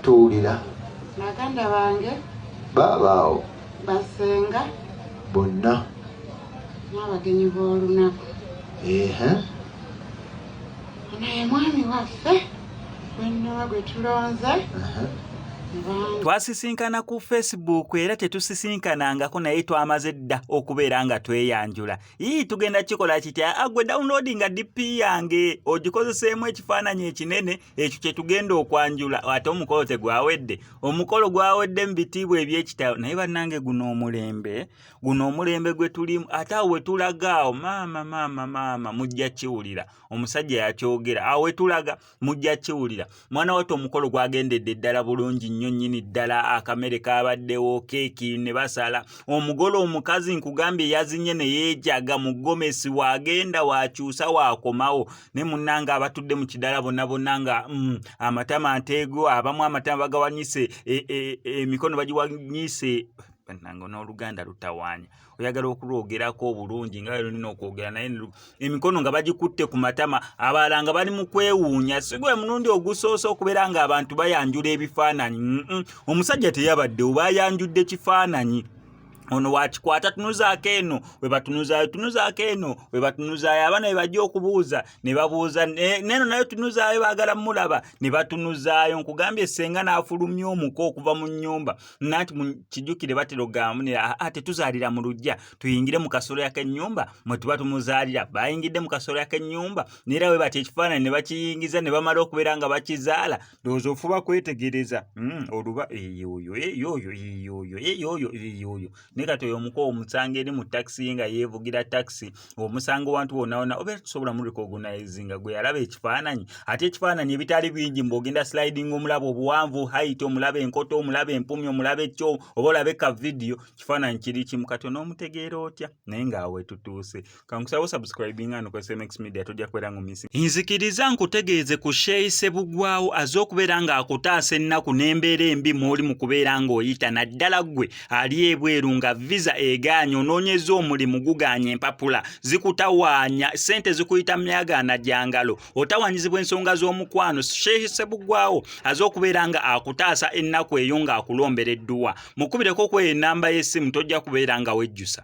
Tuwulira. Baganda bange. Baabaawo. Basenga. Bonna. N'abagenyi b'olunaku. Ehe. Ono ye mwami waffe gwennoba gwe tulonze. Twasisinkana ku Facebook era tetusisinkanangako, naye twamaze dda okubeera nga tweyanjula. Ii, tugenda kikola kitya? Agwe downloadinga DP yange ogikozeseemu ekifaananyi ekinene ekyo kye tugenda okwanjula. Ate omukolo tegwawedde, omukolo gwawedde mu bitiibwa eby'ekitalo. Naye bannange, guno omulembe, guno omulembe gwe tulimu, ate awo we tulaga awo, maama, maama, maama, mujja kiwulira. Omusajja yakyogera, awo we tulaga mujja kiwulira. Mwana wattu, omukolo gwagendedde ddala bulungi nnyo nnyini ddala. Akamere kabaddewo, keeki ne basala, omugole omukazi nkugambye yazinye ne yeejaga mu gomesi, waagenda wakyusa waakomawo. Ne munnanga abatudde mu kidala bonna bonna nga amatama nteego, abamu amatama bagawanyise, emikono bagiwanyise. Bannange, n'Oluganda lutawaanya, oyagala okulwogerako obulungi nga lulina okwogera, naye emikono nga bagikutte ku matama, abalala nga bali mu kwewuunya. Si gwe mulundi ogusoose okubeera ng'abantu bayanjula ebifaananyi. Omusajja teyabaddewo, bayanjudde kifaananyi. Ono wakikwata, tunuzaako eno, we batunuzaayo, tunuzaako eno, we batunuzaayo. Abaana be bajja okubuuza ne babuuza neno nayo tunuzaayo, baagala mulaba ne batunuzaayo. Nkugambye, senga n'afulumya omuko okuva mu nnyumba. Nanti kijjukire batera okugamba ne aa, tetuzaalira mu luggya, tuyingire mu kasolya k'ennyumba mwe tuba tumuzaalira. Bayingidde mu kasolya k'ennyumba, neera we bati ekifaananyi ne bakiyingiza ne bamala okubeera nga bakizaala. Ndowooza ofuba kwetegereza, oluba eyoyo, eyoyo, eyoyo, eyoyo, eyoyo. Naye kati oyo omuko omusanga eri mu takisi ye nga yeevugira takisi, omusanga wantu wonna wonna, obeera tusobola mu recognizinga gwe yalaba ekifaananyi. Ate ekifaananyi ebitali bingi, mbw'ogenda sliding, omulaba obuwanvu, height, omulaba enkoto, omulaba empumi, omulaba ekyo, oba olabe ka vidiyo, kifaananyi kiri kimu. Kati onoomutegeera otya? Naye ng'awo wetutuuse, kankusaba osubscribinga ano ku SMX Media, tojja kubeera ng'omisi. Nzikiriza nkutegeeze ku Sheikh Sebugwawo aze okubeera ng'akutaasa ennaku n'embeera embi mw'oli mu kubeera ng'oyita, naddala ggwe ali ebweru nga visa egaanye, onoonyeza omulimu gugaanye, empapula zikutawaanya, ssente zikuyita myagaana gya ngalo, otawaanyizibwa ensonga z'omukwano. Sheikh Sebugwawo aze okubeera nga akutaasa ennaku eyo ng'akulombera edduwa. Mukubireko ku enamba y'essimu, tojja kubeera nga wejjusa.